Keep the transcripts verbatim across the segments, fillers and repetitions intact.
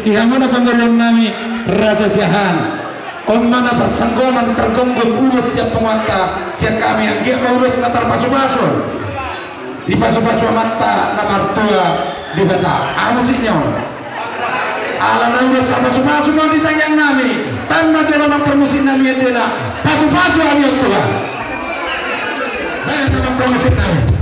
Di hamuna pamoruon nami Raja Siahaan. On ma na parsanggoman targomgom ulos sian punguanta, sian hami anggiat ma ulos na tarpasupasu. Dipasupasu Amanta na martua Debata. Aha musikna on? Ala na ulos tarpasupasu ma di tangiang nami. Tanda jolo ma parmusik nami endena. Pasupasu hami on Tuhan. Baen ma parmusik nami.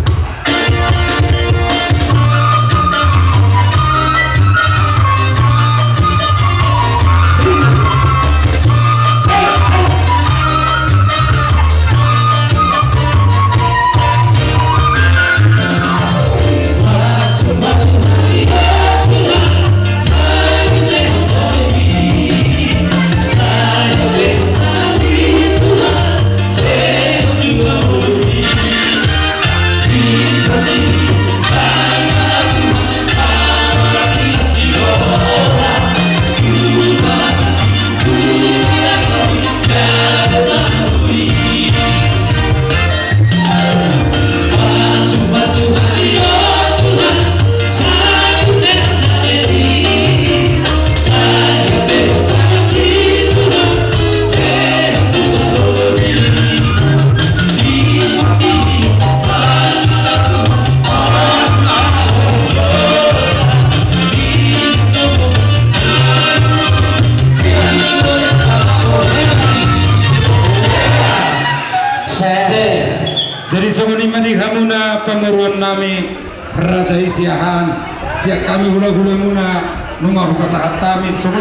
Jadi songon i ma di hamuna pamoruon nami Raja i Siahaan, sian hami hulahulamuna nunga hupasahat hami songon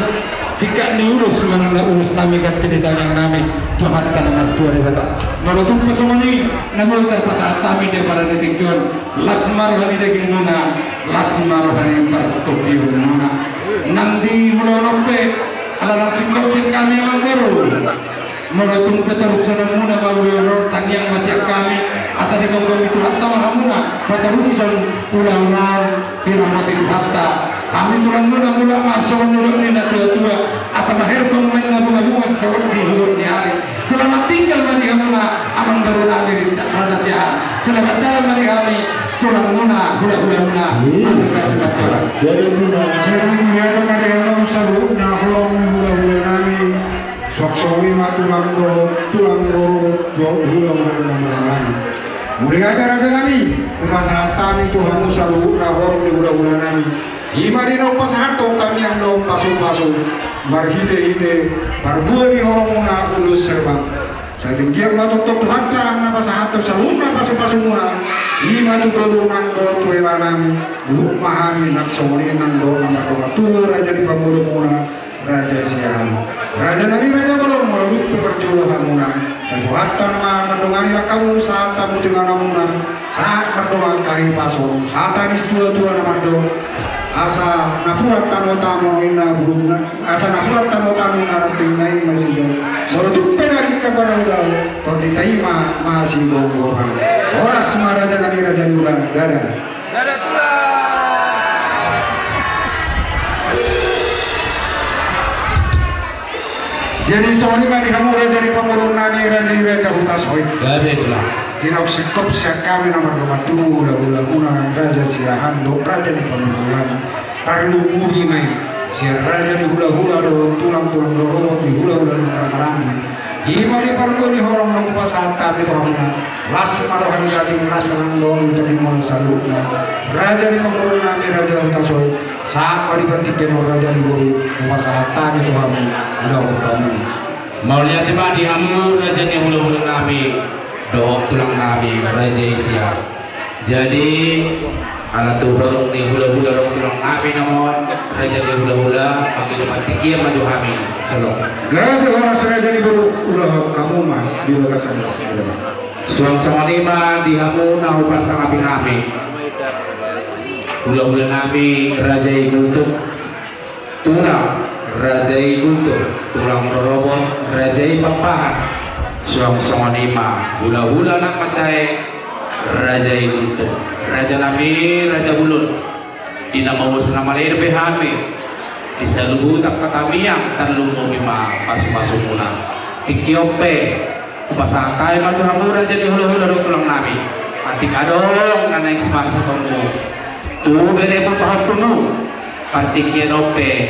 singkat ni ulos manang na ulos nami gabe di tangiang nami tu Amanta na martua Debata. Molo tung pe songon i na molo tarpasahat hami di apala ni tingki on, las ma roha ni dagingmuna, las ma roha ni partondion muna. Nang di ulaon on pe ala nang singkop sian hami amang boru. Molo tung pe torusonmuna ma ulaon on, tangiang ma sian hami asa digomgomi Tuhanta ma hamuna patorushon ulaon on. Diramoti Tuhanta hami tulangmuna, mulak ma songon nidok ni natuatua, asa maherbang ma inna bungabunga di hudok ni ari. Selamat tinggal ma di hamuna amang boru nami Raja Siahaan. Selamat jalan ma di hami tulangmuna, hulahulamuna. Amin. Terima kasih. Jadi mauliate ma di hamuna saluhutna horong ni hulahula nami. Suang songon i ma tulang dohot tulang rorobot dohot hulahula na marhahamaranggi. Mauliate raja nami, hupasahat hami tu hamu saluhutna horong ni hulahula nami. I ma di na hupasahathon hami anggo pasupasu marhitehite parbue ni horongmuna ulos herbang. Sai tingki ma tongtong Tuhanta na pasahathon saluhutna pasupasumuna. I ma tu boru nang dohot tu hela nami. Luhut ma hami nang songon i nang dohot na mardongan tubu raja ni pamoruonmuna. Raja Siahaan. Raja nami raja bolon, molo dung pe parjolo hamuna, sai Tuhanta na mardongani nang hamu sahat hamu tu ingananmuna, sahat mardongan hahipason. Hata ni situatua na mandok, asa napuran tano tano ninna bulungna, asa napuran tano tano ninna rantingna, i ma sijalo. Molo dung pe daging hamu na hudaon, tondinta i ma masigomgoman. Horas ma raja nami raja ni ulaon. Dadah. Jadi songon i ma di hamu raja ni pamoruon nami, raja i Raja Hutasoit. Gabe tulang. Di na singkop sian hami na mardongan tubu hulahulamuna Raja Siahaan dohot raja ni pamoruon nami. Tarlumobi ma i sian raja ni hulahula dohot tulang, tulang rorobot ni hulahula na marhahamaranggi. I ma di parbue ni horong na hupasahat hami tu hamuna. Las ma roha ni daging, las ma roha ni dagingmuna saluhutna. Raja ni pamoruon nami Raja Hutasoit. Sahat ma di partingkian on raja ni boru, hupasahat hami tu hamu, dohot hamu. Mauliate ma di hamu raja ni hulahula nami dohot tulang nami Raja i Siahaan. Jadi ala tu horong ni hulahula dohot tulang nami namon, raja ni hulahula, mangido partingkian ma tu hami. Salam. Gabe horas raja ni boru, ulaon hamu ma di bagasan las ni daging. Suang songon i ma di hamu na huparsangapi hami, hulahula nami raja i Gultom. Tulang, raja i Gultom, tulang rorobot, raja i Pakpahan. Suang songon i ma hulahula na mansai, raja i Gultom. Raja nami raja bolon, di na mauas na male dope hami, di saluhut angka tangiang tarlumobi ma pasupasumuna. Tingki on pe hupasahat hami ma tu hamu raja ni hulahula dohot tulang nami. Atik adong na naeng simarsahatonmu tu beremu pahompungmu, partingkian on pe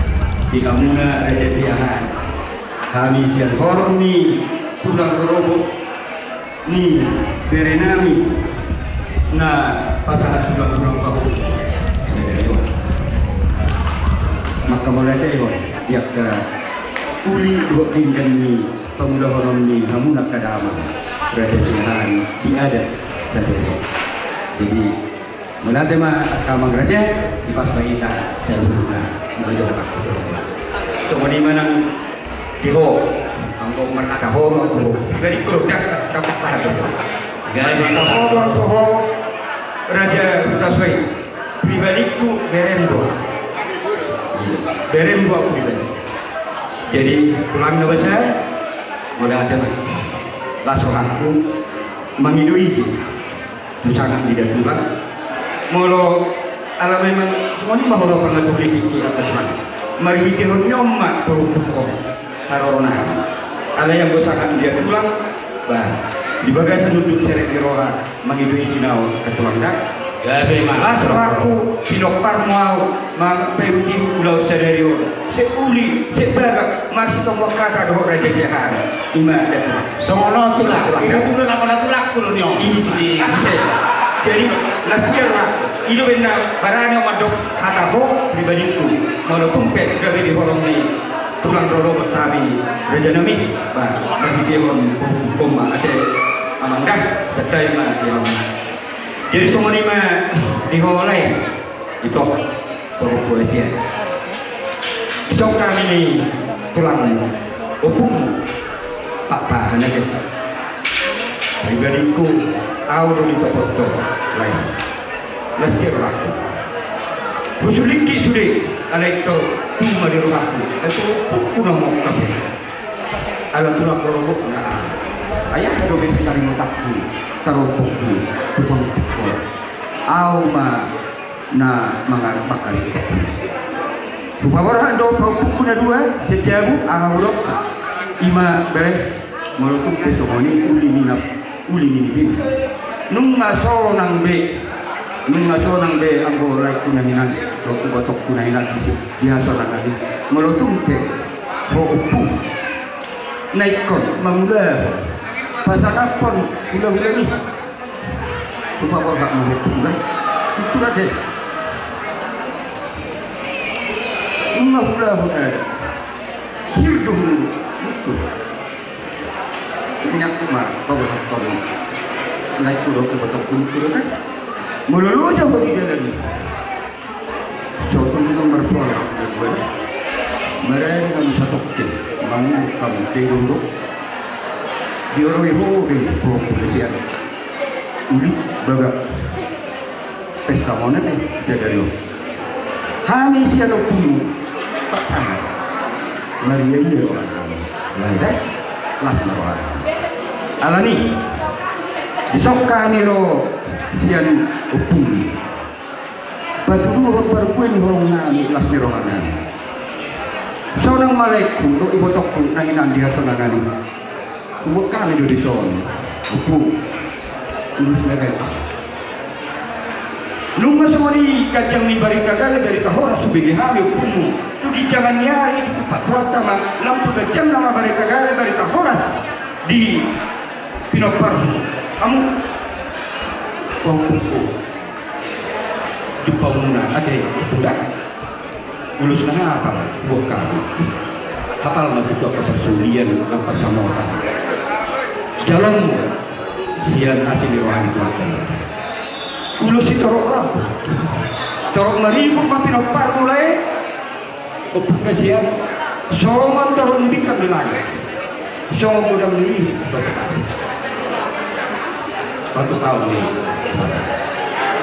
Di hamuna Raja Siahaan, hami sian horong ni tulang rorobot ni berenami na pasahat tulang-tulang pahompu. Manghamauliatehon di angka uli dohot denggan ni pangulahonon ni hamuna angka damang Raja Siahaan di adat sadari. Jadi, mauliate ma angka amang raja, dipasahat hita saluhutna. Songon i ma nang di ho, anggo marhata ho ma tu ho, pribadingku do, ndang dapat paham. Marhata ho ma tu ho, Raja Hutasoit, pribadingku berem do. Berem do ahu pribadi. Jadi, tulang na basa, mauliate ma. Las rohangku mangido ijin tu sangap ni datulang. Molo ala memang songon i ma huroha pangatur ni tingki angka tulang, marhitehon ni on ma parumpuk on haroro nami. Alai anggo sangap ni datulang, bah, di bagasan unduk serep ni roha mangido ijin ahu angka tulang da. Gabe ma. Las rohangku, pinomparmu ahu, mangihut-ihut ulaon sadari on. Sai uli, sai bagak, marsitonggok hata dohot Raja Siahaan. I ma da tulang. Songon on tulang. Tulang. Ina tulang, na pala tulangku do ni on. I, i, i. Jadi, las rohangku, i do umbahen na barani ahu mandok hata ho pribadingku. Molo tung pe gabe di horong ni tulang rorobot hami raja nami, bah, marhitehon parumpuk on ma ate amang da, santabi ma di hamu. Jadi songon i ma di ho lae, ito, parumpuk asia. Ito hami ni tulang ompungmu, Pakpahan ate. Pribadingku, ahu do ditopot ho lae. Las rohangku. Husulingkit sude, alai ito tu ma di rohangku. Ai parumpukku na mongkap i. Ala tulang rorobotna ahu. Ai aha dope sitaringotanku, tarompokku tu parumpuk on? Ahu ma na mangar-, mangaringkot. Hupaborhat do parumpukku na dua sian jabu, aha hudok? I ma bere, molo tung pe songon i uli ni na, uli ni nipim. Nunga sonang be, nunga sonang be anggo laengku na hinan dohot ibotongku na hinan di si, di hasonangan i. Molo tung pe ho ompung na ingkon mangulahon pasangaphon hulahula ni, hupaborhat ma ho ompung lae. Itu raja. Nunga huulahon adat. Hir do huulahon. Itu. Ternyata ma paborhathon laengku dohot ibotongku, ningku do kan. Molo loja ho di dalan i, sotung do marsoal. Marani hamu satongkin, manguluk hamu, dai do hudok. Dioroi ho do i, ho, ho sian uli bagak pesta mona te sadari on. Hami sian ompungmu, Pakpahan, mariaia rohanami. Lae da, las ma rohanami. Alani, dison hami ro sian ompungmi patuduhon parbue ni holong nami, las ni roha nami. Sonang ma laengku dohot ibotongku na hinan di hasonangan i. Hubuat hami do dison, ompung, ulos na baen. Nunga songon i ganjang ni barita gale barita horas hubege hami ompungmu tu ginjangan ni ari, di tumpak turanta ma lam tu ganjangna ma barita gale barita horas di pinomparmu. Hamu pahompungku, jumpangmuna ate ompung da. Ulos na hapal hubuat hami. Hapal ma tutu angka parsulian, angka parsamotan. Jaloonmu sian asi ni roha ni Tuhanta. Ulos i torop rap, torop maribur ma pinomparmu lae, ompung, sian songon torop ni bintang di langit. Songon godang ni topet. Patupahon ni.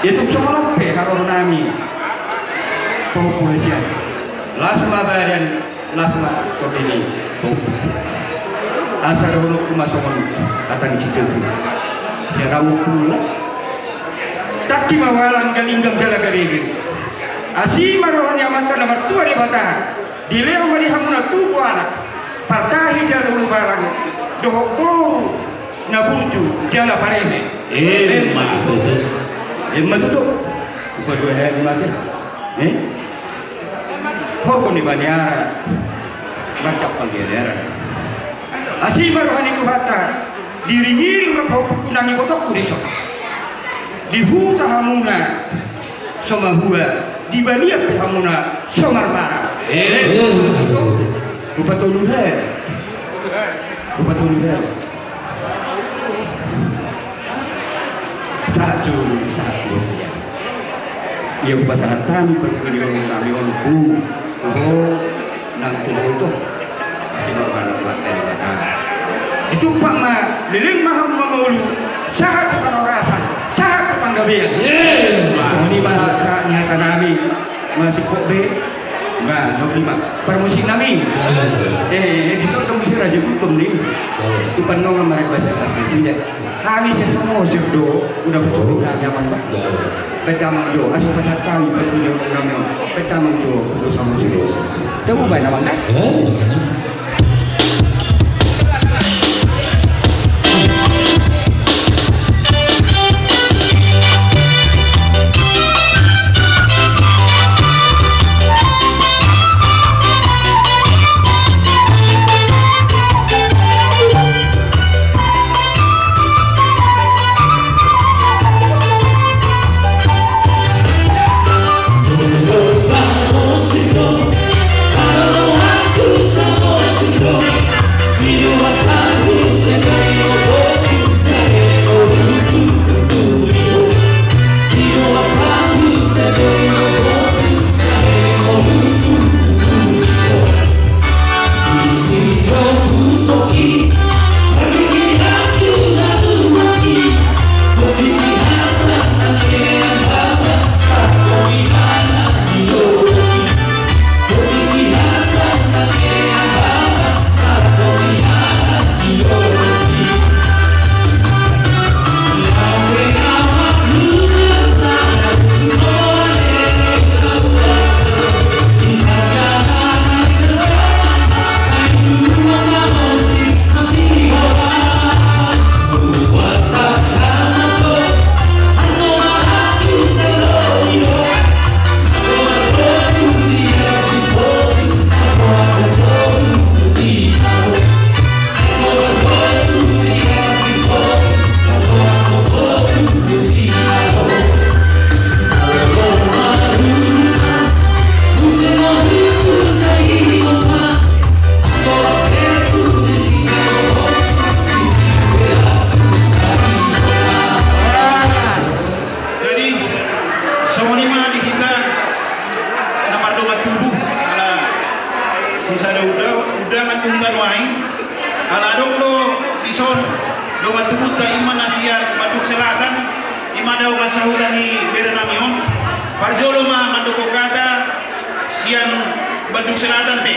Ia tung songon on pe haroro nami, pahompu hasian. Las ma badan, las ma tondi ni pahompu. Asa dohononku ma songon hata ni si Togu. Sian au ompungmu. Tangki ma ualang, galinggang jala garege. Asi ma roha ni Amanta na martua Debata. Dilehon ma di hamuna tubu anak, partahi jala ulubarang, dohot boru na burju jala parehe. Emma tutu. Emma tutu. Upa dua hali mate. Eh? Horbo ni baniara, marjampal di alearan. Asi ma roha ni Tuhanta, diiringiring ma pahompungku nang ibotongku dison. Di huta hamuna so mahua, di balian pe hamuna so marmara. Eh. Hupa tolu hali. Hupa tolu hali. Sahat solu, sahat tu bontean. Ia hupasahat hami parbue ni holong nami on tu ho nang tu ho tu. Asi ma roha ni Tuhanta Debata. Ditumpak ma, leleng ma hamu mangolu, sahat tu parhorasan, sahat tu panggabean. Emma. Songon i ma sahat ni hata nami. Masingkop be. Nah, nol lima. Parmusik nami. Eh, eh, dison do muse Raja Gultom ni. Tupan nonga marek basa basa sida. Hami sesama sir do, udah betul, udah nyaman, Pak. Baen damang jo, asa pasahat hami parbue ni holong nami on. Baen damang jo, udah sama sir. Temu bae damang, kan? Jadi, songon i ma di hita na mardongan tubu, ala sisada uda-, undangan tu hita nuaeng, ala adong do dison dongan tubunta, i ma na sian Bandung Selatan, i ma dongan sahuta ni bere nami on. Parjolo ma mandok hata sian Bandung Selatan pe,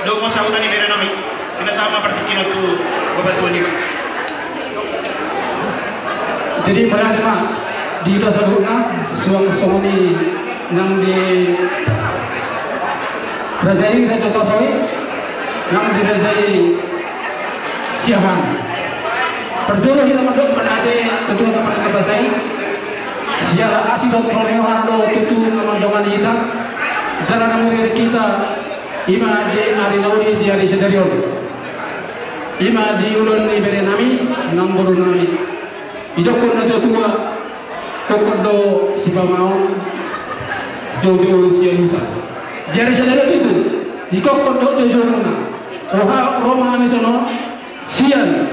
dongan sahuta ni bere nami. Pinasahat ma partingkian on tu bapatua niba. Jadi, mauliate ma di hita saluhutna, suang songon i nang di raja i, Raja Tosa i, nang di raja i Siahaan. Parjolo hita mandok mauliate tu Tuhan na marnida basa i. Siala asi dohot holong ni rohana do tutu na mandongani hita. Jala na mangiriki hita, i ma di ari na uli, di ari sadari on. I ma di ulaon ni bere nami nang boru nami. Didokkon natuatua, ingkon do sipamaon, joujou sialusan. Jadi sadari on tutu, ingkon do joujoumuna. Roha, ro ma hami songon sian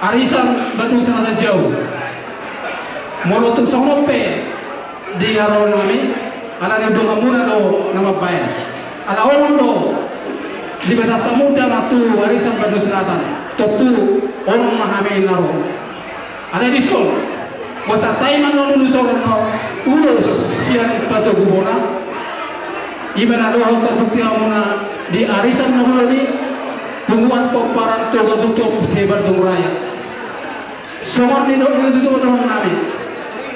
arisan Bandung Selatan Jau. Molo tung songon on pe di haroronami, ala ni donganmuna do na mambaen. Ala onom do di bagasan hamu da na tu arisan Bandung Selatan, tontu onom ma hami na ro. Ala dison, boasa tahe ma na ulos on, ulos sian patogu bona. I ma na dohot tarbukti hamuna di arisan na uli on i, punguan pomparan Toga Tutup se-Bandung Raya. Songon nidok ni natuatua dohononnami: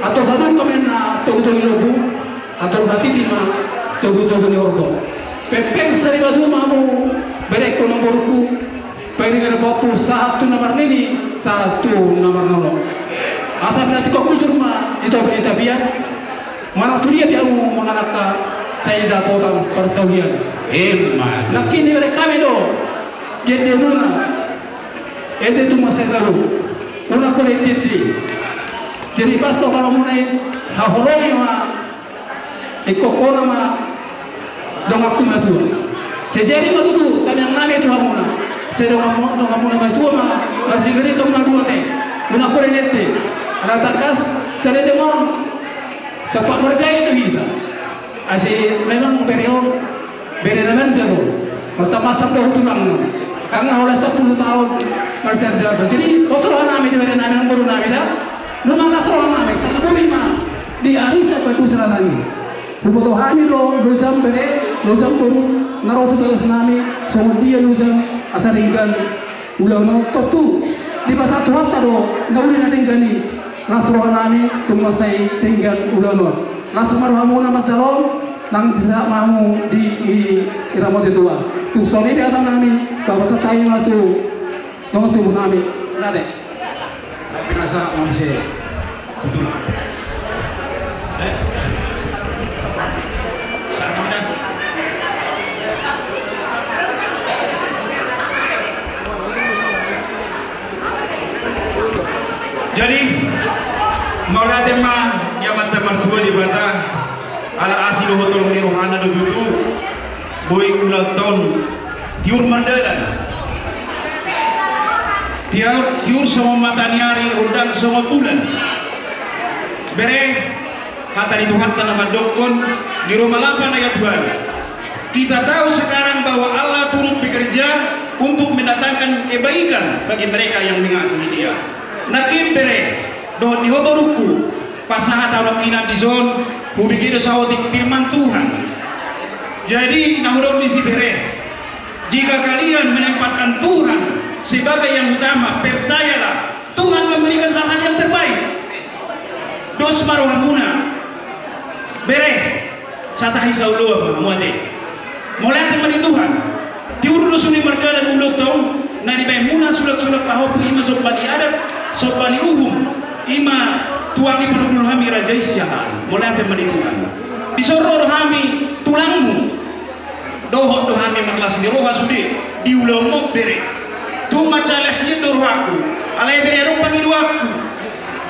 Atur habuka ma inna togutogu ni lombu, atur hatiti ma togutogu ni horbo. Pengpeng sarimatua ma hamu, berengku nang borungku, pairingiringku sahat tu na marnini, sahat tu na marnono. Asa pinantikhon hujur ma di topi ni tapian, manang tu dia pe hamu mangalangka, sai dapotan parsaulian. Emma. Nangkin dibereng hami do di endemuna. Ende tu masa lalu, unang hona ende-ende. Jadi pas tu haholomuna i, haholongi ma, ingkon hona ma donganku matua. Sai jadi ma tutu tangiangnami tu hamuna. Sai dongan, donganmuna matua ma marsigari tu hamuna dua te. Unang hona ende-ende. Ala tangkas, sai ende ma on, tampak margain do hita. Asa memang bere on, bere na manja do. Macam-macam do tulangna. Karena holan sampulu taon marsada. Jadi pos rohanami di bere nami nang boru nami da. Nunga las rohanami, tarlumobi ma di arisan Bandung Selatan i. Huboto hami do lojam bere, lojam boru, na ro tu bagas nami, songon dia lojam, asa denggan ulaon on. Tontu dipasahat Tuhanta do na uli na denggan i. Las rohanami, tung mansai denggan ulaon on. Las ma rohamuna manjalo, nang sahat ma hamu di, i, i ramoti Tuhan. Tung songon i pe hatanami, bahen sahat ma tu dongan tubu nami. Mauliate. Tapi nasa mamse. Jadi, mauliate ma di Amanta Martua Debata, ala asi dohot holong ni rohana do tutu, boi ulaonta on tiur mardalan. Tiur, tiur songon mata ni ari, rondang songon bulan. Bere, hata ni Tuhanta na mandokkon di Roma lapan ayat dua: Kita tahu sekarang bahwa Allah turut bekerja untuk mendatangkan kebaikan bagi mereka yang mengasihi Dia. Nangkin bere, dohot di ho borungku, pasahat ahu nangkinan dison, hubege do saotik firman Tuhan. Jadi, na hudok ni si bere, jika kalian menempatkan Tuhan sebagai yang utama, percayalah, Tuhan memberikan hal-hal yang terbaik. Dos ma rohamuna. Bere, satahi saoloan ma hamu ate. Mauliate ma di Tuhan. Tiur do sude mardalan ulaonta on, na dibaenmuna sulak-sulak pahompu, i ma somba ni adat, somba ni uhum, i ma tuanggi parhundul hami raja i Siahaan. Mauliate ma di Tuhan. Dison ro do hami tulangmu. Dohot do hami marlas ni roha sude di ulaonmu on bere. Tung mansai las ni do rohangku. Alai bere, adong pangidoanku.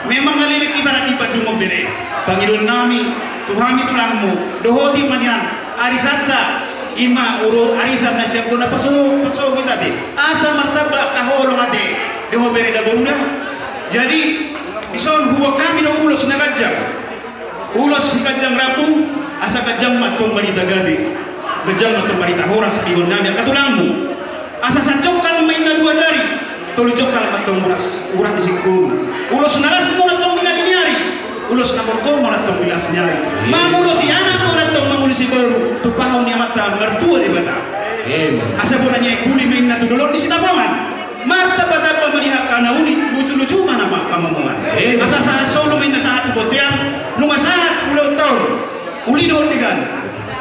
Memang na leleng hita na di Bandung on bere. Pangidoannami tu hami tulangmu, dohoti ma nian arisanta, i ma ro arisan na sian bona paso, paso hita ate. Asa martamba angka holong ate. Di ho bere da boru da. Jadi, dison huboan hami do ulos na ganjang. Ulos siganjang rambu, asa ganjang ma antong barita gabe, ganjang ma antong barita horas di bahenonnami angka tulangmu. Asa sajongkal ma inna dua jari, tolu jongkal ma antong uras, urat ni singkoru. Ulos na las ma antong di nari ni ari, ulos na morgo ma antong di las ni ari. Iya. Mangulosi anak ma antong mangulosi boru, tumpahon ni Amanta Martua Debata. Iya. Asa bona ni aek puli ma inna tu dolok ni Sitapongan. Martambatamba Di angka na uli, luju-luju ma nama pamomuan. Eh. Asa sahat solu ma inna sahat tu bontean, nunga sahat ulaonta on. Uli dohot denggan.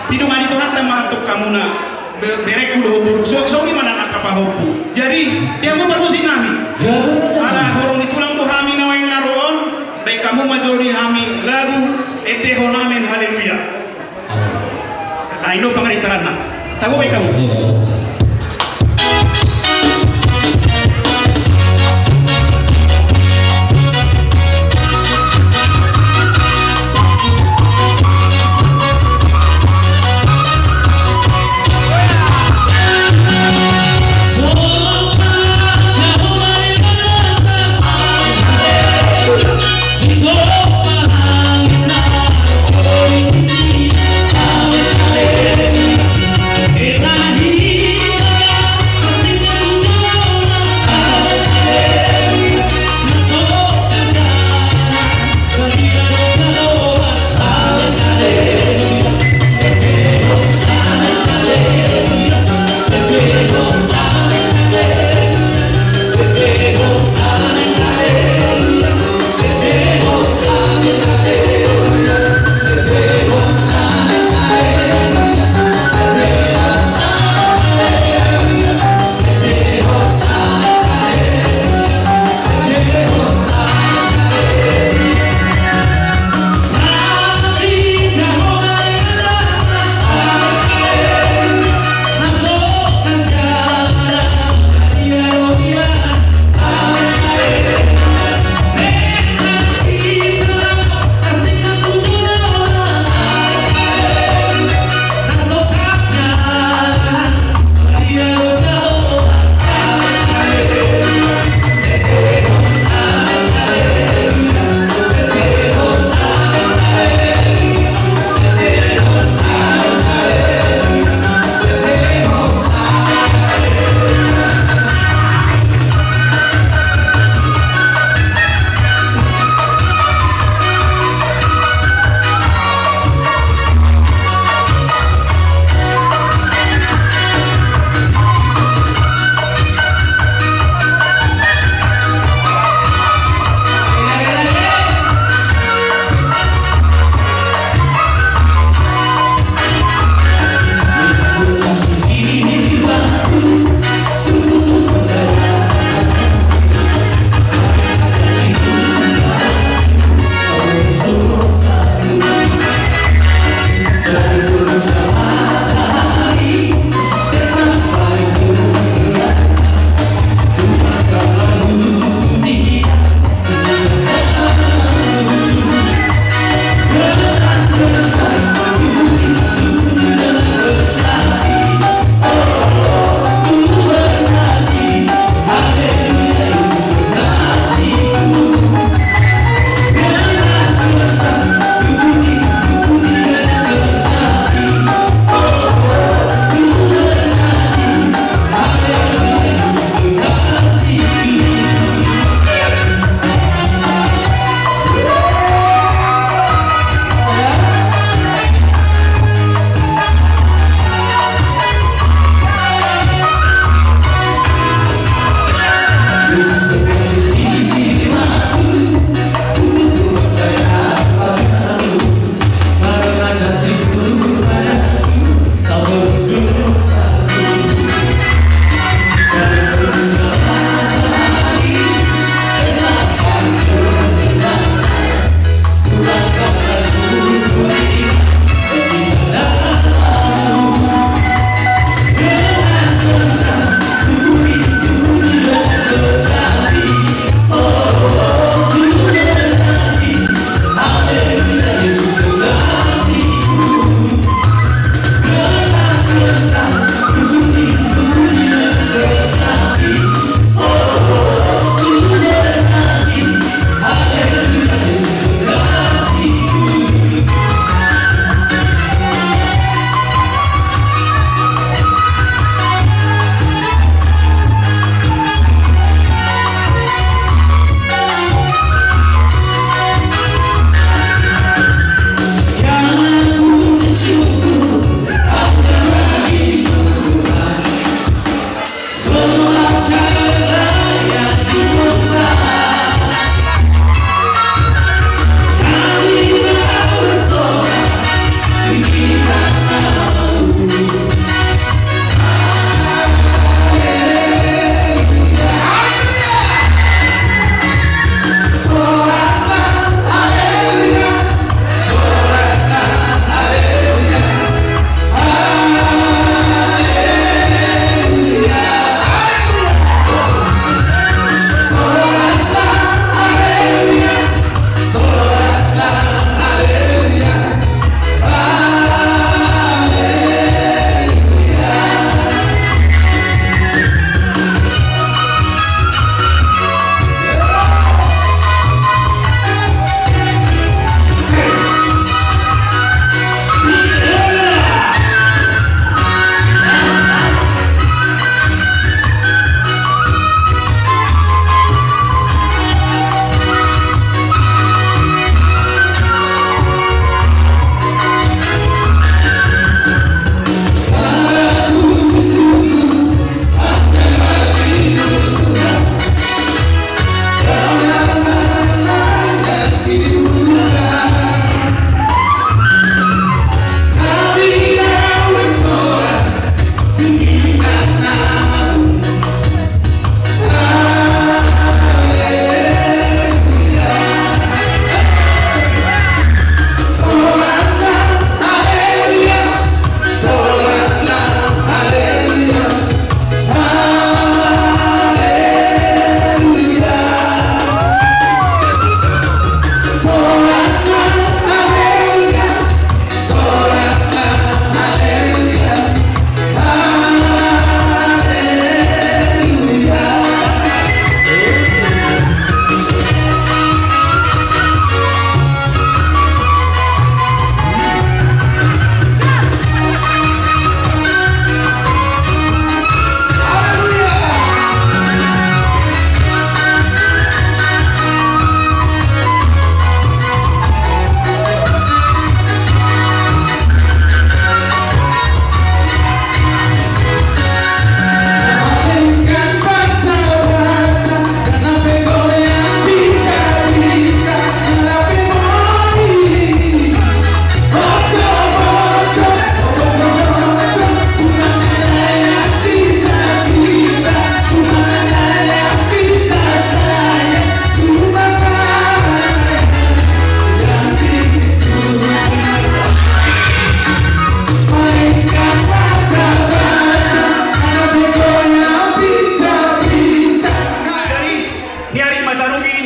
Didongani Tuhanta ma antong hamu na be-, berengku dohot borungku. Songon i ma nang angka pahompu. Jadi, di hamu parmusik nami. Ala horong ni tulang do hami na naeng na ro on, baen hamu ma jolo di hami lagu, endehon amen haleluya. Nah, i do pangarintaranna. Tabo baen hamu.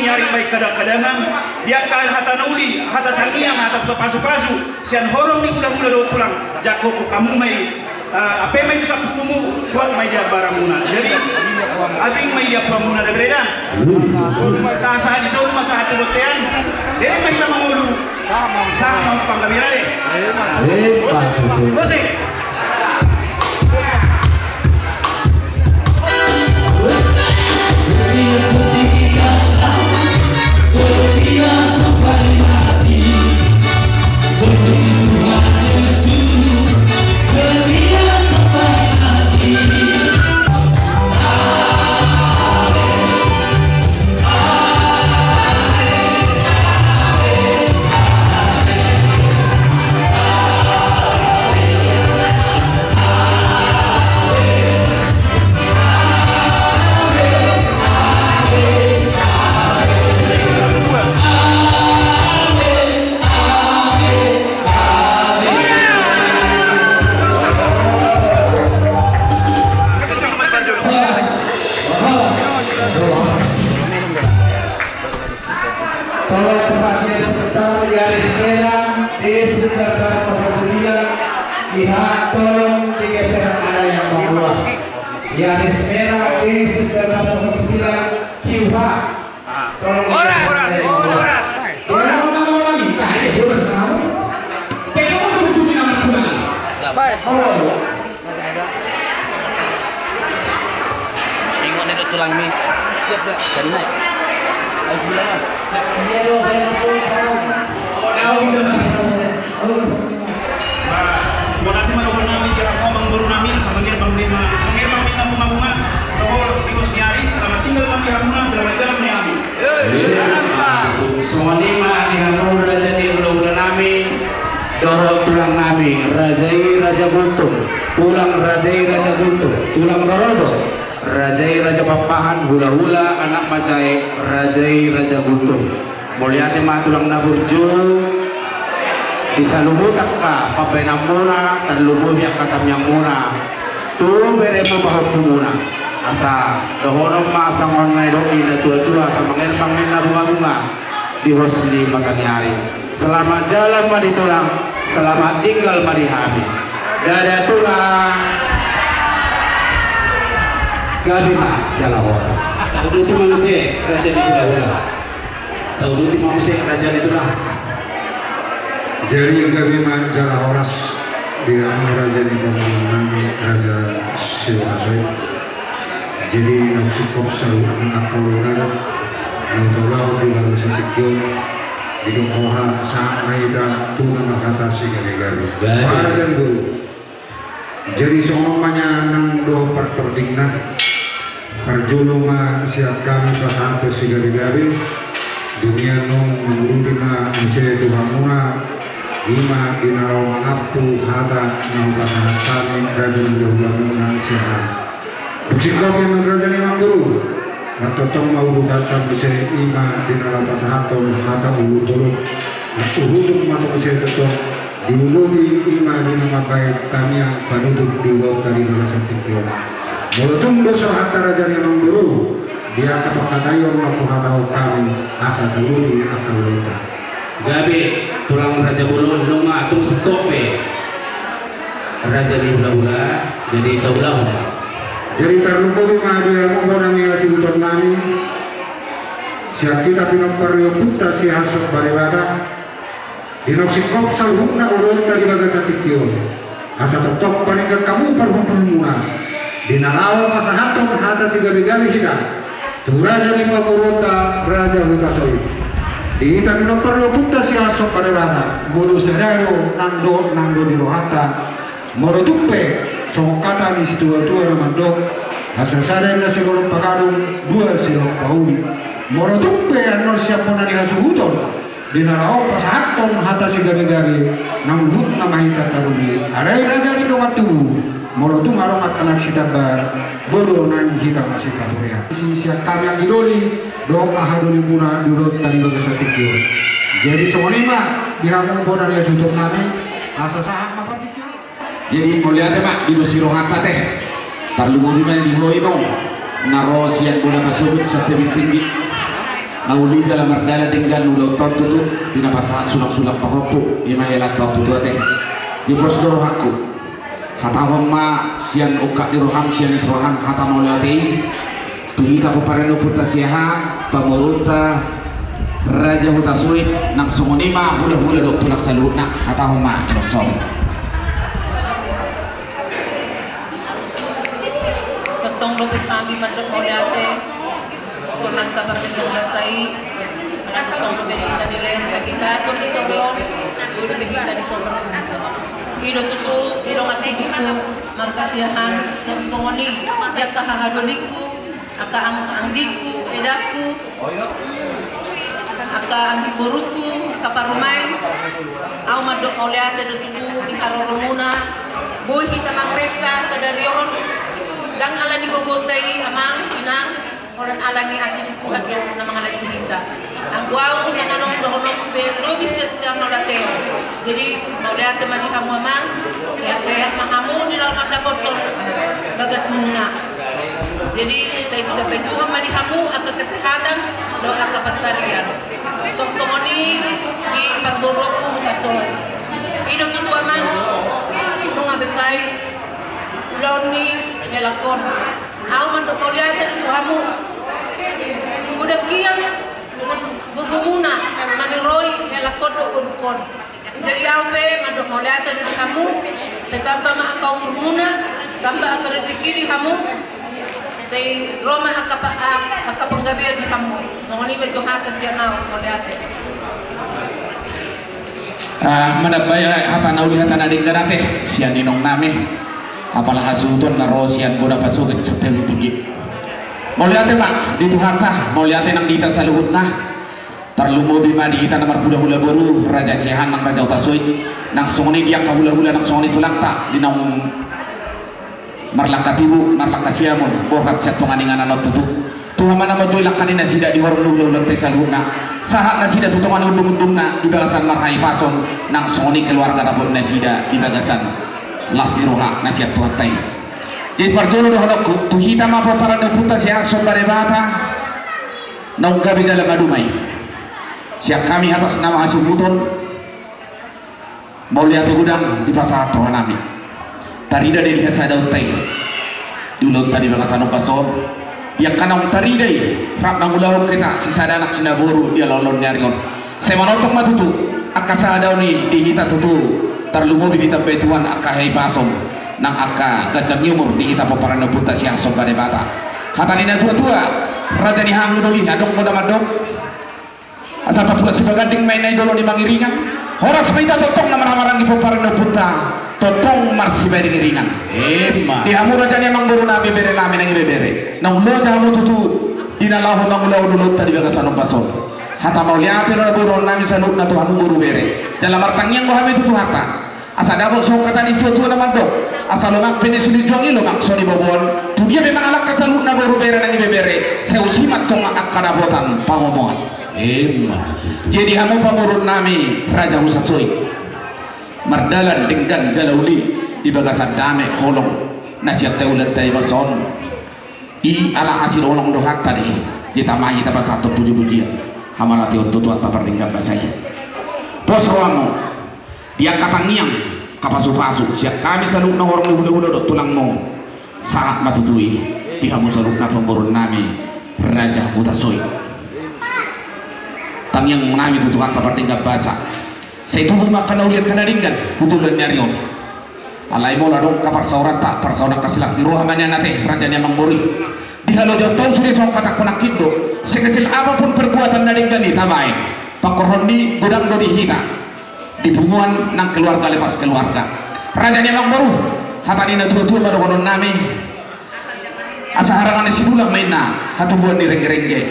Ari baen kadang-kadangan, di angka hata na uli, hata tangiang, hata pasupasu sian horong ni hulahula dohot tulang, jangkon hamu ma i, eh, ape ma i tu sampulmu, tuat ma i di ambaramuna. Jadi, abing ma i di ambaramuna, da bere da. Sahat-sahat di son ma sahat tu bontean. Jadi ma hita mangolu. Sahat ma tu panggabean. Musik. Tolong dipakai sebentar, di hari Senin, di sembilan belas kosong sembilan, Q H, tolong digeser, ada yang mau keluar. Di hari Senin, di sembilan belas kosong sembilan, Q H. Tolong digeser, ada yang mau keluar. Horas, horas. Horas, horas. Horas, horas. Horas. Ingot ni do tulang mi. Siap da. Jadi naik. Ayo bilang ah. Siap. Bah, mauliate ma dohonon nami di hamu amangboru nami, asa mangirbang be ma, mangirbang be ma bunga-bunga. Dohot di hos ni ari, selamat tinggal ma di hamuna, selamat jalan ma di hami. Songon i ma di hamu raja ni hulahula nami. Dohot tulang nami, raja i Raja Gultom, tulang raja i Raja Gultom, tulang rorobot, raja i Raja Pakpahan, hulahula, anak manjae, raja i Raja Gultom. Mauliate ma tulang na burju, di saluhut angka pambahenanmuna, tarlumobi angka tangiangmuna tu beremu pahompumuna. Asa dohonon ma songon na nidok ni na tua-tua, asa mangirbang ninna bunga-bunga di hos ni mata ni ari. Selamat jalan ma di tulang, selamat tinggal ma di hami. Dadah tulang. Gabe ma jala horas. Tauduti ma muse raja ni hulahula. Tauduti ma muse raja ni tulang. Jadi gabe ma jala horas di hamu raja ni pamoruon nami, Raja Sihohot Hasoit. Jadi naung singkop saluhut angka ulaon na naung taulahon di bagasan tingki on, didok roha sahat ma hita tu na marhata sigabe-gabe. Gabe. Para jadi boru. Jadi songon on ma nian nang dohot partordingna. Parjolo ma sian hami pasahathon sigabe-gabe. Di nian on mangurupi ma muse tu hamuna. I ma di na laho mangampu hata na hupasahat hami raja ni hulahula muna sian hami. Dung singkop i ma raja ni amangboru, na tongtong ma uhutanta muse i ma di na laho pasahathon hata ulut-ulut. Na uhuthu ma tong muse tongtong diuduti i ma di na mambahen tangiang panutup di ulaonta di bagasan tingki on. Molo tung dos rohanta raja ni amangboru, di angka pangkataion ma huhatahon hami asa tauduti angka ulaonta. Gabe, tulang raja bolon, nunga tung singkop be raja ni hulahula, jadi taulahon ma. Jadi tarlumobi ma di hamu bona ni hasuhuton nami, sian hita pinompar ni ompunta Siahaan Somba Debata, di naung singkop saluhutna ulaonta di bagasan tingki on. Asa tongtong paringgot hamu parhundulmuna, di na laho pasahathon hata sigabe-gabe hita tu raja ni pamoruonta Raja Hutasoit. Di hita pinompar ni ompunta Siahaan Somba Debata, molo sada do nang dohot nang do di rohanta. Molo tung pe songon hata ni situa-tua na mandok, asa sada inna silolompa gadung, dua silolompa uli. Molo tung pe annon sian bona ni hasuhuton, di na laho pasahathon hata sigabe-gabe, nang huhut nama hita taruli. Alai raja ni dongan tubu, molo tung adong angka na sitambar, boi do nang hita masipaborean. Sian hami anggi doli dohot angka doli muna di ulaonta di bagasan tingki on. Jadi songon i ma di hamu bona ni hasuhuton nami, asa sahat ma partingkian. Jadi mauliate ma, didosi rohanta te. Tarlumobi ma di ho inong na ro sian bona pasogit sian Tebing Tinggi. Uli jala mardalan denggan ulaonta on tutu, di na pasahat sulang-sulang pahompu, i ma hela ta on tutu ate. Jipos do rohangku. Hatahon ma sian ungkap ni roham, sian is roham, hata mauliate i. Tu hita pomparan ni ompunta Siahaan, pamoruonta Raja Hutasoit, nang songon i ma hula-hula dohot tulang saluhutna, hatahon ma, inong saut. Tongtong dope hami mandok mauliate tu Amanta Pardenggan Basa i, ala tongtong dope di hita dilehon hahipason di sorion, dope hita di sorion. I do tutu, di dongan tubungku, marga Siahaan, song-, songon i, di angka hahadolingku, angka ang-, anggingku, edangku, angka anggi boruku, angka parumaen, au mandok mauliate do tutu di haroromuna, boi hita marpesta sadari on, ndang ala ni gogonta i amang, inang, holan ala ni asi ni Tuhan do na mangalehon tu hita. Anggo au ndang adong dohononku be lobi sian sian mauliate. Jadi mauliate ma di hamu amang, sehat-sehat ma hamu di laho mandapothon bagasmuna. Jadi sai ditambai Tuhan ma di hamu angka kesehatan dohot angka pansarian. Song-, songon i di parboruonku Hutasoit. I do tutu amang, nunga be sai ulaon ni helangkon. Au mandok mauliate tu hamu. Godang hian gogomuna maniroi helangkon dohot borungkon. Jadi au pe mandok mauliate do di hamu, sai tamba ma angka umurmuna, tamba angka rejeki di hamu, sai ro ma angka pa-, a-, angka panggabean di hamu. Songon i ma jongkon hata sian au, mauliate. Ah, manambai hata na uli, hata na denggan ate sian inong nami. Apala hasuhuton na ro sian Godang Pasogit, Santabi Tinggi. Mauliate ma di Tuhanta, mauliate nang di hita saluhutna. Tarlumobi ma di hita na marhulahula boru, Raja Siahaan nang Raja Hutasoit, nang songon i di angka hulahula nang songon i tulangta, di naung marlangka tibu, marlangka siamun, borhat sian tonga ni inganan on tutu. Tuhan ma na manjou langka ni nasida di horong ni hulahulanta i saluhutna. Sahat nasida tu tonga ni undungundungna, di bagasan marhahipason, nang songon i keluarga dapot nasida, di bagasan las ni roha na sian Tuhanta i. Jadi parjolo dohononku, tu hita ma pomparan ni ompunta Siahaan Somba Debata, naung gabe jala maduma i. Sian hami atas nama hasuhuton, mauliate godang dipasahat rohanami. Tarida do i di hasadaonta i, di ulaonta di bagasan ombas on. Di angka naung tarida i, rap mangulahon hita sisada anak sinaboru di ulaon ni ari on. Sai manongtong ma tutu angka sahadaon i di hita tutu, tarlumobi ditambai Tuhan angka hahipason nang angka ganjang ni umur di hita pomparan ni ompunta Siahaan Somba Debata. Hata ni natuatua, raja ni hangudol i, adong do na mandok: Asa tapuas sibaganding ma inna i dolok ni Mangiringan. Horas ma hita tongtong na marhahamaranggi pomparan ni ompunta, tongtong marsibaring iringan. Emma. Di hamu raja ni amangborunami, berenami nang ibebere, naung loja hamu tutu di na laho mangulahon ulaonta di bagasan ombas on. Hata mauliate do na boanonnami saluhutna tu hamu boru bere. Jala martangiang do hami tu Tuhanta, asa dapot songon hata ni situatua na mandok: Asa lomak pe ni silinjuang i lomak so niboboan. Tu dia pe mangalangka saluhutna boru bere nang ibebere, sai usi ma antong angka dapotan pangomoan. Emma tutu. Jadi hamu pamoruonnami Raja Hutasoit, mardalan denggan jala uli di bagasan dame holong na sian taulanta i basa on. I ala asi do holong do hata di, jeta ma hita pasahathon pujipujian, hamarateon tu Tuhanta Pardenggan Basa i. Pos rohamu di angka tangiang, angka pasupasu sian hami saluhutna horong ni hulahula dohot tulangmu, sahat ma tutu i di hamu saluhutna pamoruonnami Raja Hutasoit. Tangiangnami tu Tuhanta Pardenggan Basa, sai tubu ma angka na uli angka na denggan tu joloan ni ari on. Alai molo adong angka parsaoranta, parsaoran angka silas ni roha ma nian ate, raja ni amangboru i. Di halojaonta on sude songon hatangku nangkin do: Sekecil apapun perbuatan na denggan i tabaen, pangkorhon ni godang do di hita, di punguan nang keluarga lepas keluarga. Raja ni amangboru, hata ni natuatua ma dohononnami: Asa harangan ni sidulang ma inna hatubuan ni renggerengge.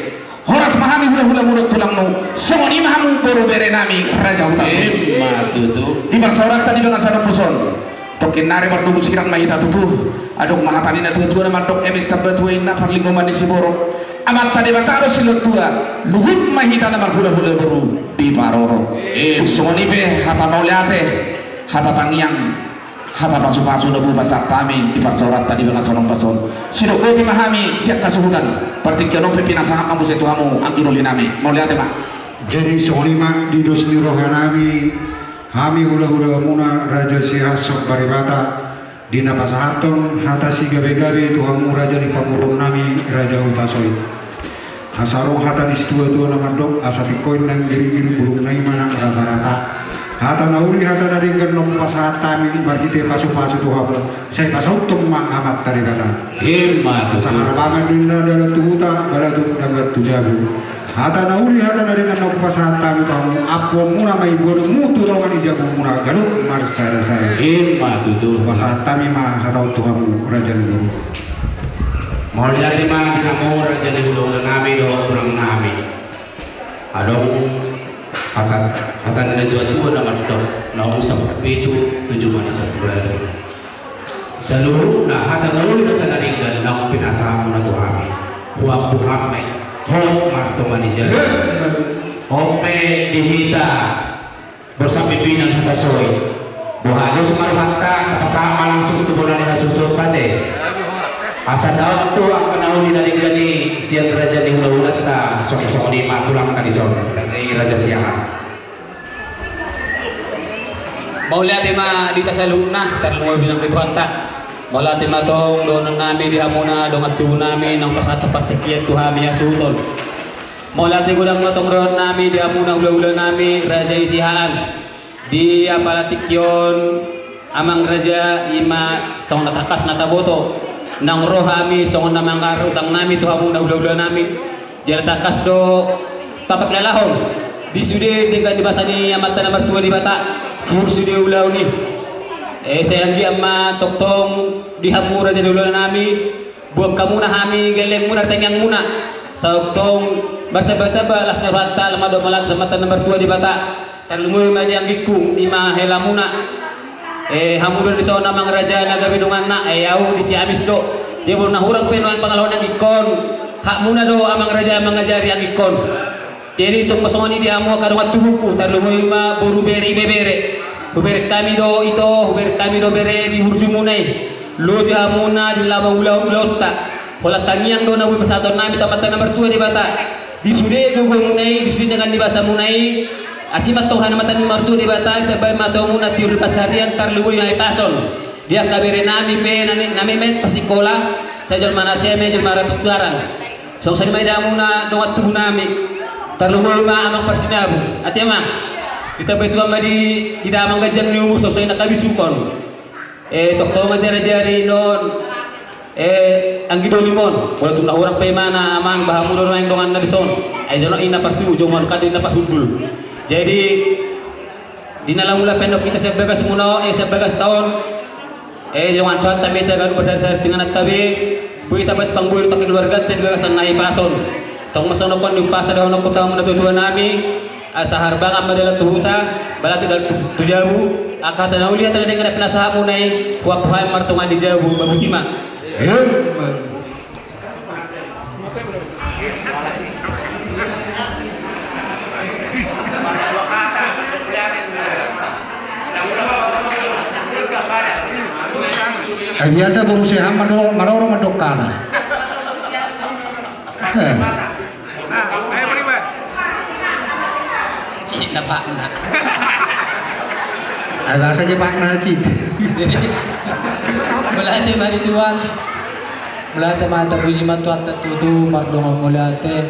Horas ma hami hulahulamu dohot tulangmu, songon i ma hamu boru berenami Raja Hutasoit. Emma tutu. Di parsaoranta di bagasan ombas on, tongkin nari mardomu sirang ma hita tutu. Adong ma hata ni natuatua na mandok: Eme sitamba tua inna parlinggoman ni siborok, Amanta Debata do silehon tua, luhut ma hita na marhulahula boru diparorot. Emma. Tung songon i pe hata mauliate, hata tangiang, Hata pasupasu na boi pasahat hami di parsaoranta di bagasan ombas on. Sidok boti ma hami sian hasuhuton. Partingkian on pe pinasahat ma muse tu hamu anggi doli nami. Mauliate ma. Jadi songon i ma di dos ni roha nami, hami hulahulamuna Raja Siahaan Somba Debata, di na pasahathon hata sigabegabe tu hamu raja ni pamoruon nami Raja Hutasoit. Asa adong hata ni situatua na mandok, asa tingkos na giringgiring bulungna i ma nang ratarata. Hata na uli hata na denggan naung pasahat hami marhite pasupasu tu hamu, sai pasauthon ma Amanta Debata. Emma tutu. Asa harbangan do ninna dalan tu huta, balatuk danggan tu jabu. Hata na uli hata na denggan naung pasahat hami tu hamu, ampuonmuna ma i boanonmu tu tonga ni jabumuna ganup marsadasada. Emma tutu. Pasahat hami ma hata on tu hamu raja ni boru. Mauliate ma di hamu raja ni hulahula nami dohot tulang nami. Adong hata, hata ni na tuatua na mandok, na umur sampulu pitu, tujuh manis sampulu ualu. Saluhutna hata na uli hata na denggan naung pinasahatmuna tu hami, huampu hami hot martonga ni jabu. On pe di hita borsak pimpinan Hutasoit. Boha do so ma rohanta, tapasahat ma langsung tu bona ni hasuhuton pate. Asa daon tu angka na uli na denggan i sian raja ni hulahulanta, songon i ma tulangta dison, raja i Raja Siahaan. Mauliate ma di hita saluhutna, tarlumobi nang di Tuhanta. Mauliate ma tong dohonon nami di hamuna dongan tubu nami naung pasahat partingkian tu hami hasuhuton. Mauliate godang ma tong dohonon nami di hamuna hulahula nami raja i Siahaan. Di apala tingki on amang raja, i ma songon na tangkas na taboto, naung ro hami songon na manggarar utang nami tu hamuna hulahula nami. Jala tangkas do tapakilalahon di sude denggan ni basa ni Amanta na martua Debata, hur sude ulaon i. Eh, sai anggiat ma tongtong di hamu raja ni hulahula nami, boan hamuna hami gellengmuna, tangiangmuna. Sai tongtong martambatamba las ni rohanta, laho mandok mauliate tu Amanta na martua Debata. Tarlumobi ma di anggingku, i ma helamuna. Eh, hamu do dison amang raja na gabe donganna, eh, ahu di Ciamis do. Jadi molo na hurang pe nuaeng pangalaho ni anggingkon, hakmuna do amang raja mangajari anggingkon. Jadi tong ma songon i di hamu angka dongan tubungku, tarlumobi ma boru, bere, ibebere. Hubereng hami do ito, hubereng hami do bere di burjumuna i. Loja hamuna di lambung ulaonta. Holan tangiang do na boi pasahaton nami tu Amanta na martua Debata. Di sude gogomuna i, di sude denggan ni basamuna i. Asi ma tong roha ni Amanta na martua Debata, ditambai ma tu hamuna tiur ni pansarian, tarlumobi ma hahipason. Di angka bere nami pe na, na metmet pasikola, sai jolma na seme, jolma rapi situaran. Songon i ma di hamuna dongan tubu nami. Tarlumobi ma amang parsinabung. Ate amang. Ditambai Tuhan ma di, di damang ganjang ni umur, songon i na habisuhon. Eh, tongtong ma jari-jari non. Eh, anggi dolim on. Molo tung na hurang pe imana amang, ba hamu do nuaeng donganna dison. Ai jonok i na partuju, jonok i na parhundul. Jadi di na laho mula pe annon hita sian bagasmuna on, eh, sian bagasta on. Eh, dongan, Tuhanta ma hita ganup, parsari-sari tu ingananta be. Boi tapajumpang, boi do tangkas keluarganta di bagasan na hahipason. Tong ma songon on ni umpasa dohononku tu hamu na tuatua nami. Asa harbangan ma dalan tu huta, balatuk dalan tu, tu jabu. Angka hata na uli hata na denggan na pinasahatmuna i, huampu hami martonga ni jabu, ba boti ma. Emma tutu. Ai biasa boru Siahaan mandok, maroro mandok hata. Eh. Cina pakna. Ai biasa je pakna cit. Mauliate ma di Tuhan. Mauliate ma, tapuji ma Tuhanta tutu, mardongan mauliate.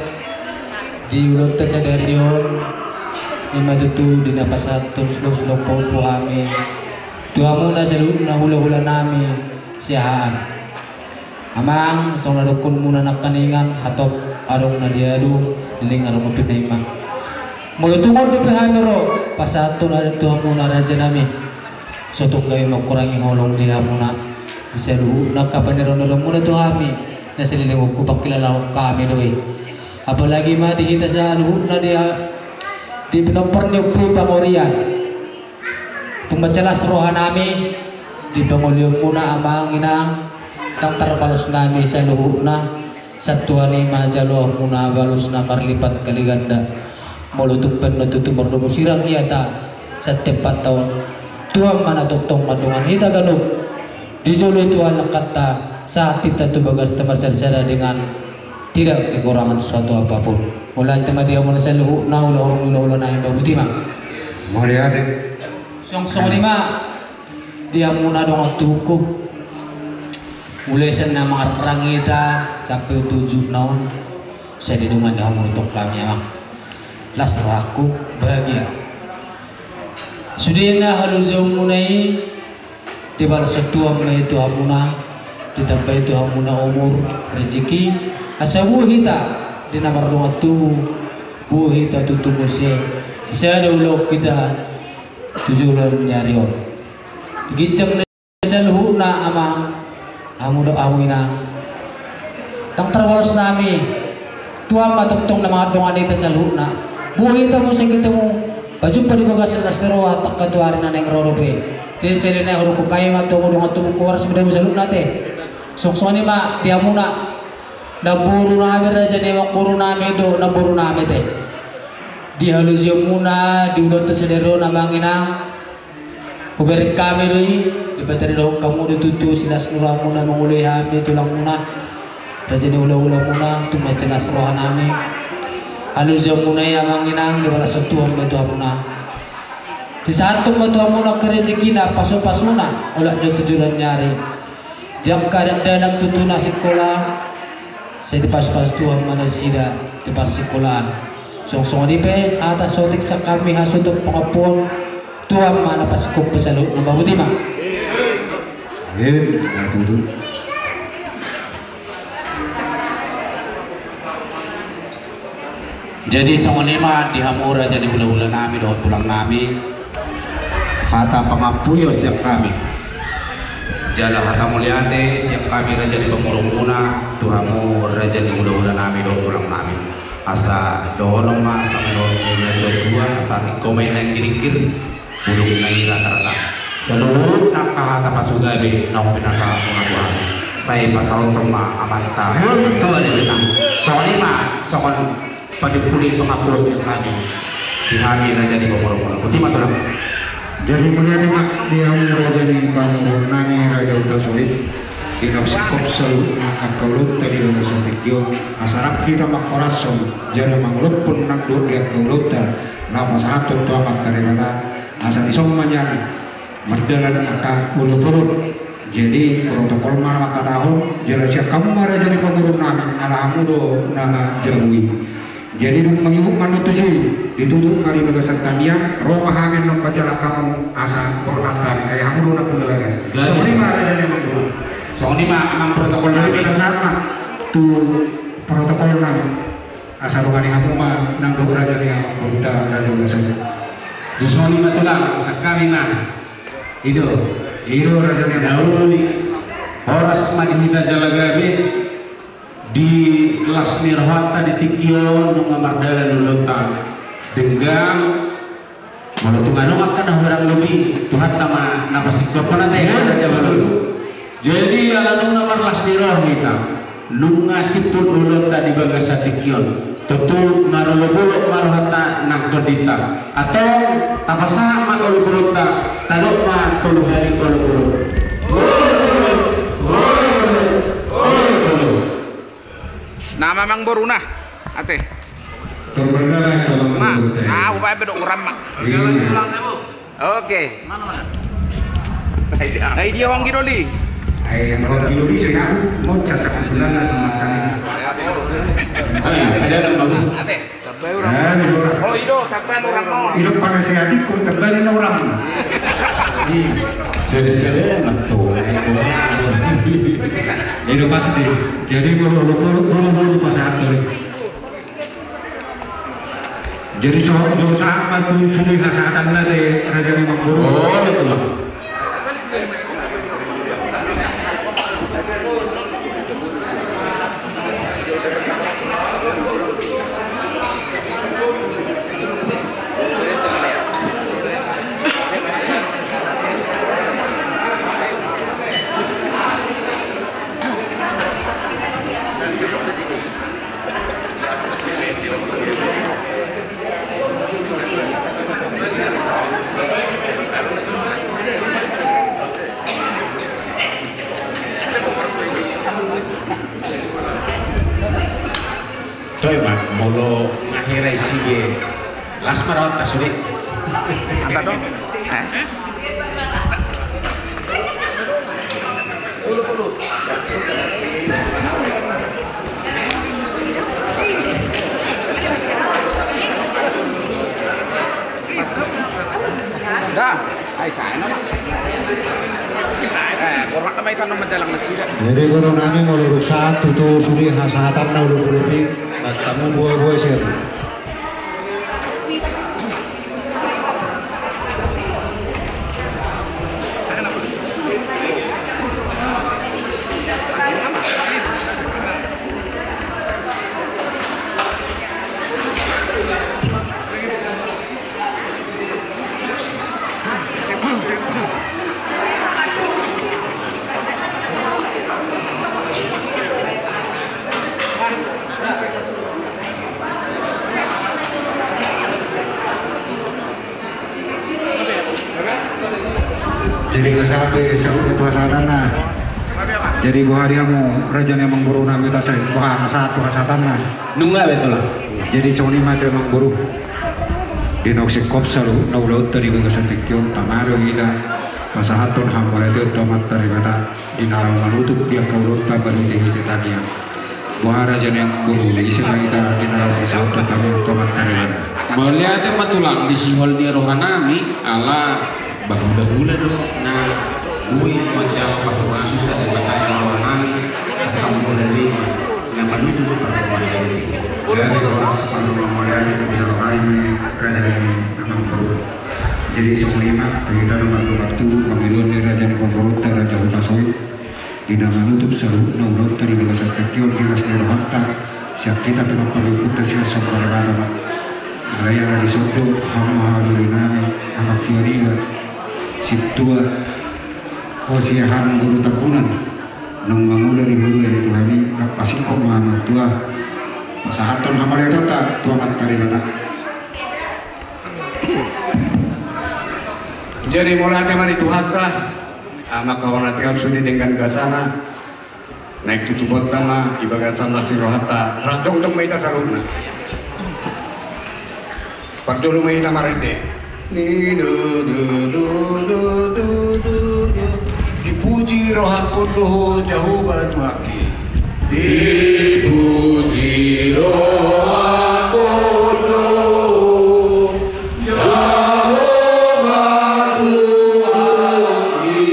Di ulaonta sadari on, i ma tutu di na pasahathon sulo-sulo pahompu hami tu hamuna saluhutna hulahula nami Siahaan. Amang, songon na dohononmuna nangkaningan, hatop adong na diadu, leleng adong na pinarima. Molo tung on dope hami ro pasahathon adat tu hamuna raja nami, so tung gabe mangkurangi holong di hamuna. Di saluhutna angka panirong-nirongmuna tu hami, na saleleng on hupakilalahon hami do i. Apalagi ma di hita saluhutna di, di pinompar ni Ompu i pangorian. Tung mansai las roha nami di pangolihonmuna amang inang, ndang tarbalos nami saluhutna. Sai Tuhan i ma jaloonmuna balos na marlipat kali ganda. Molo tung pe annon tutu mardomu sirang i hata, sai tepat taon. Tuhan ma na tongtong mandongani hita ganup di jolo i, Tuhan, langkanta sahat hita tu bagasta marsadasada dengan tidak kekurangan suatu apapun. Mauliate ma di hamuna saluhutna, hulahula, hulahula nami, Amang Botima. Mauliate. Songon i ma di hamuna dongan tubuku. Mulai sian na mangarrangi hita sampe tu ujungna on, sai didongani hamu tong hami, Amang. Las rohangku bahagia. Sudena halojaonmuna i, dibalos Tuhan ma i tu hamuna, ditambai tu hamuna umur, rezeki, asa boi hita di na mardongan tubu, boi hita tutu muse sisada ulaon hita tu joloan ni ari on. Di ginjang ni saluhutna, Amang, hamu dohot hamu, Inang, ndang tarbalos nami. Tuhan ma tongtong na mandongani hita saluhutna. Boi hita muse ketemu, pajumpa di bagasan las ni roha, tangkas tu ari na naeng ro dope. Jadi sahali nai hudok hami ma tu hamu dongan tubuku, horas ma di hamu saluhutna ate. Songon i ma di hamuna namboru nami, raja ni amangboru nami dohot namboru nami ate. Di halojaonmuna di ulaonta sadari on, Amang Inang, hubereng hami do i, Debata ridahon hamu do tutu silas ni rohamuna mangoloi hami tulangmuna, raja ni hulahulamuna, tung mansai las roha nami. Halojaonmuna i, Amang Inang, dibalos Tuhan ma i tu hamuna. Disahathon ma tu hamuna angka rezekina, pasupasuna, olat ni on tu joloan ni ari. Di angka dakdanak tutu na sikola, sai dipasupasu Tuhan ma nasida di parsikolaan. Songon i pe hata so tung sian hami hasuhuton pangampuon, Tuhan ma na pasingkophon saluhutna, Amang Botima. Amin. Na tutu. Jadi songon i ma di hamu raja ni hulahula nami dohot tulang nami, hata pangampuon sian hami jala hata mauliate sian hami raja ni pamoruonmuna tu hamu raja ni hulahula nami dohot tulang nami. Asa dohonon ma songon na nidok ni natuatua, asa tingko ma i na ginggir, bulungna i ratarata. Saluhutna angka hata pasugabe naung pinasahatmuna tu hami, sai pasahathon ma amanta. Betul. Songon i ma, songon panimpuli pangampuon sian hami di hami raja ni pamoruonmuna. Botima tulang. Jadi mauliate ma di hamu raja ni pamoruon nami, Raja Hutasoit, di na singkop saluhutna angka ulaonta di bagasan tingki on, asa rap hita manghorashon jala mangolophon nang dohot di angka ulaonta na pasahathon tu amanta Debata, asa dison ma nian mardalan angka olopolon. Jadi protokol ma na mangkatahon, jala sian hamu ma raja ni pamoruon nami, ala hamu do na manjabu i. Jadi dung mangihut ma annon tusi, ditutup ma di bagasan tangiang, ro ma hami annon manjalang hamu asa borhat hami, ai hamu do na pung bagas. Gabe. Songon i ma raja ni amangboru. Songon i ma amang protokol nami. Jadi pinasahat ma tu protokol nami. Asa dongani hamu ma nang dohot raja ni amangborunta, Raja Hutasoit. Jadi songon i ma tulang, sian hami ma. I do. I do raja ni amangboru. Horas ma di hita jala gabe di las ni rohanta di tingki on, nunga mardalan ulaonta. Denggan. Molo tung adong angka na hurang lobi, Tuhanta ma na pasingkophon ate. Iya. Raja Balu. Jadi ala nunga marlas ni roha hita, nunga simpul ulaonta di bagasan tingki on, tontu marolopolop ma rohanta nang tondinta. Antong tapasahat ma olopolopta, tadok ma tolu hali olopolop. Na mamang boruna ate. Tor bergala ya kalau ma, menurut saya. Ah, upaya bedok uram ma. Iya. Oke. Ai dia honggi doli. Ai yang honggi doli saya mau cacak bulan langsung makan. Oh iya, ada ada mau. Ate. Tambai uram. Nah, di uram. Oh, i do, tambai uram, no. I do pakai seatik, kau tambai na uram. Iya. Sede-sede, betul. I do pasti. Jadi, bolu-bolu, bolu-bolu pasahat tadi. Jadi, so, so, sama tu sudah hasahatan nanti Raja ni Mangkuru. Oh, betul. Molo na hera i sige, las ma rohanta sude. Anta do. Eh? Da, ai sae nama. Eh, borhat nama ikan nama jalang nasida. Jadi boru nami molo dung sahat tutu sude hasahatanna ulup-ulup i, tamu boa-boa sian. Jadi nunga sahat be saluhutna tu hasahatanna. Jadi boha di hamu raja ni amangboru nami, asa boha nunga sahat tu hasahatanna? Nunga be, Tulang. Jadi songon i ma tu amangboru. Di naung singkop saluhutna ulaonta di bagasan tingki on, tama do hita pasahathon hamauliateon tu Amanta Debata di na laho manutup di angka ulaonta marhite-hite tangiang. Boha raja ni amangboru, ise ma hita di na laho pasahathon tangiang tu Amanta Debata? Mauliate ma, Tulang, di sihol ni roha nami, ala bahula-hula do na boi manjalo pasupasu Debata di roha nami, sahambura jema na manutup parboruon nami. Jadi horas, mauliate ma di sihol ni roha nami, raja ni amangboru. Jadi songon i ma, hita na mardongan tubu, pangidoan ni raja ni amangborunta, Raja Hutasoit, di na manutup saluhutna ulaonta di bagasan tingki on, di las ni rohanta, sian hita pe ma parlingkunta sian somba Debata ma. Alai ala dison do hamu haha doli nami, amang tua niba, sintua, o siahaan guru Tambunan, naung mangula di huria ni Tuhan i, rap pasingkop ma hamu tu pasahathon hamauliateonta tu Amanta Debata. Jadi mauliate ma di Tuhanta, ah, mangkaholongi hita sude denggan basana, naeng tutubonta ma di bagasan las ni rohanta, rap jongjong ma hita saluhutna. Parjolo ma hita marende. Ni du du du du du du du. Dipuji rohangkon do ho Jahowa Tuhangki. Dipuji rohangkon do ho Jahowa Tuhangki.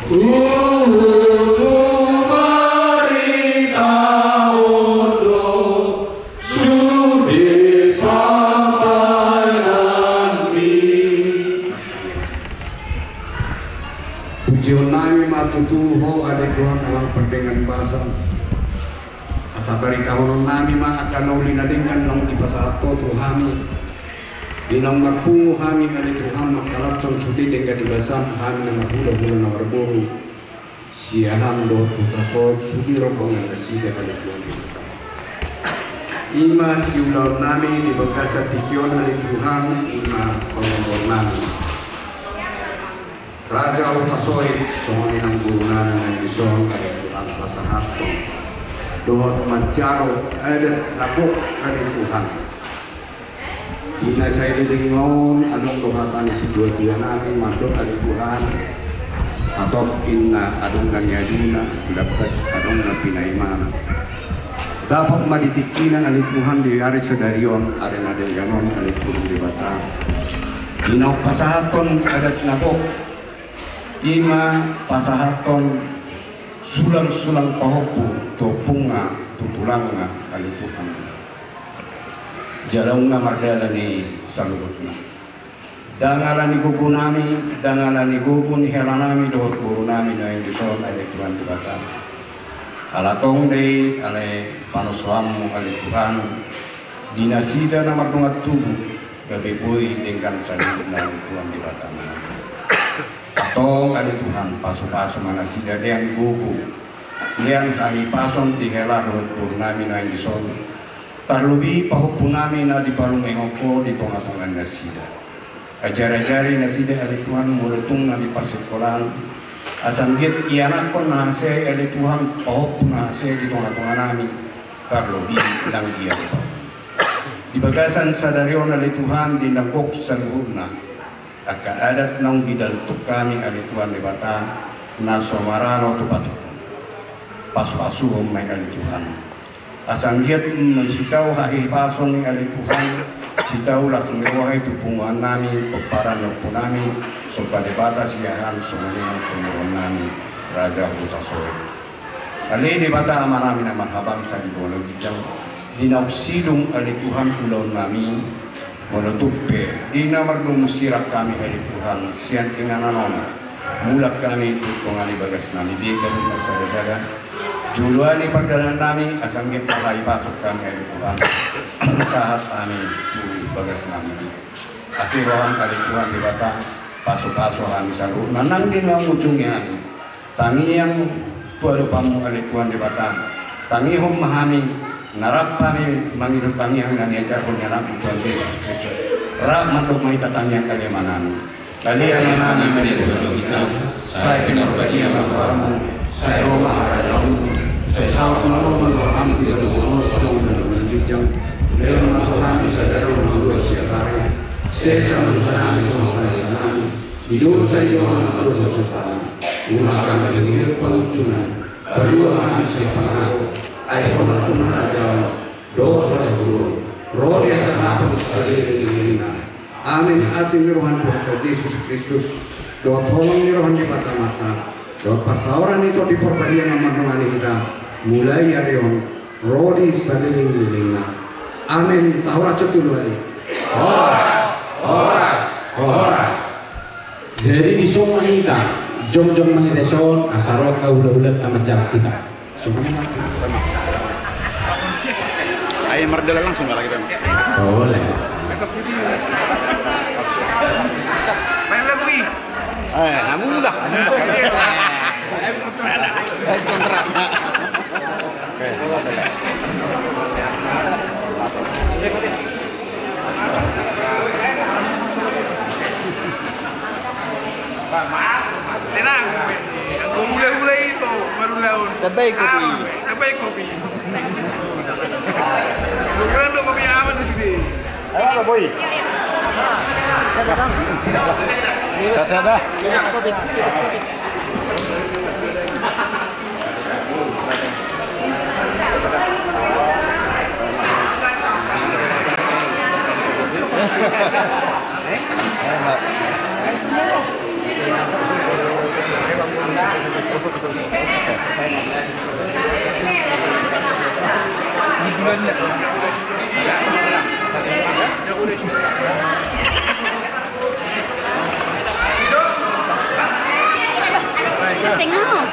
Huhut hubaritahon do sude pambahenanmi. Pujion nami ma tutu ho ale Tuhan, Amang pardenggan basa. Asa baritahonon nami ma angka na uli na denggan naung dipasahat ho tu hami. Di naung marpungu hami ale Tuhan mangkalashon sude denggan ni basam, hami na marhulahula na marboru. Siahaan dohot Hutasoit, sude rombongan nasida ale Tuhan Debata. I ma siulaon nami di bagasan tingki on ale Tuhan, i ma pangomoan nami. Raja Hutasoit, songon i nang guru nami naeng dison ale Tuhan pasahathon. Dohot manjalo adat na gok ale Tuhan. Di na saleleng on adong do hata ni situatua nami mandok ale Tuhan. Hatop inna adong na niaduna, dapot adong na pinaimana. Dapot ma di tingkina ale Tuhan di ari sadari on, ari na denggan on ale Tuhan Debata. Di na pasahathon adat na gok, i ma pasahathon sulang-sulang pahompu tu ompungna, tu tulangna ale Tuhan. Jala nunga mardalan i saluhutna. Ndang ala ni gogo nami, ndang ala ni gogo ni hela nami dohot boru nami naeng dison ale Tuhan Debata. Ala tong do i ale panosoanmu ale Tuhan, di nasida na mardongan tubu, gabe boi denggan saluhutna ale Tuhan Debata nami. Antong ale Tuhan, pasupasu ma nasida lean gogo, lean hahipason di hela dohot boru nami naeng dison. Tarlobi pahompu nami na dipalumehon ho di tonga-tonga nasida. Ajar-ajari nasida ale Tuhan molo tung na di parsikolaan. Asa anggiat ianakhon na hasea i ale Tuhan pahompu na hasea i di tonga-tonga nami. Tarlobi nang di adopan. Di bagasan sadari on ale Tuhan, di na gok saluhutna angka adat naung didaltuk hami ale Tuhan Debata, na so maralo tu patik, pasu-pasuhon ma i ale Tuhan. Asa anggiat ma sitau hahipason i ale Tuhan, sitau las ni roha i tu punguan nami, pomparan ni ompu nami, somba Debata siahaan songon i nang pamoruon nami, Raja Hutasoit. Ale Debata Ama nami na marhabangsa di banua ginjang, di naung sidung ale Tuhan ulaon nami, molo tung pe di na mardomu sirang hami ale Tuhan sian inganan on, mulak hami tu tonga ni bagas nami be ganup marsada-sada, joloan ni pardalanan nami, asa anggiat ma hahipason hami ale Tuhan, sahat hami tu bagas nami be. Asi roham ale Tuhan Debata, pasu-pasu hami saluhutna nang di na ujungna hami. Tangiang tu adopanmu ale Tuhan Debata. Tangihon ma hami, na rap hami mangido tangiang na niajarhon ni Anakmu Tuhan Jesus Kristus. Rap mandok ma hita tangiang ale Ama nami. Ale Ama nami na di banua ginjang, sai pinarbadia ma goarmu, sai ro ma harajaonmu, sai saut ma roham di banua on songon na di banua ginjang. Lehon ma tu hami sadari on hangoluan siapari. Sesa ma dosa nami songon panesanami di dosa ni dongan na mandosa tu hami. Unang hami togihon tu pangunjunan, palua ma hami sian pangago, ai Ho do nampuna harajaon dohot hagogoon, ro di hasangapon saleleng ni lelengna. Amen. Asi ni roha ni Tuhanta Jesus Kristus, dohot holong ni roha ni Debata Amanta, dohot parsaoran ni Tondi Parbadia na mandongani hita mulai ari on ro di saleleng ni lelengna. Amen. Tahoras jo tu luali. Horas, horas, horas. Jadi dison ma hita, jongjong ma hita dison, asa ro angka hula-hulanta manjalang hita. Ayo mardalan langsung lah kita. Boleh. Main lagu i. Eh, na mulak. Es kontra. Tenang. Anggo hula-hula i do marulaon. Tambai kopi. Tambai kopi. Kebetulan do kopi aman di sini. Ayo, Boy. Kasih ada. Tengok.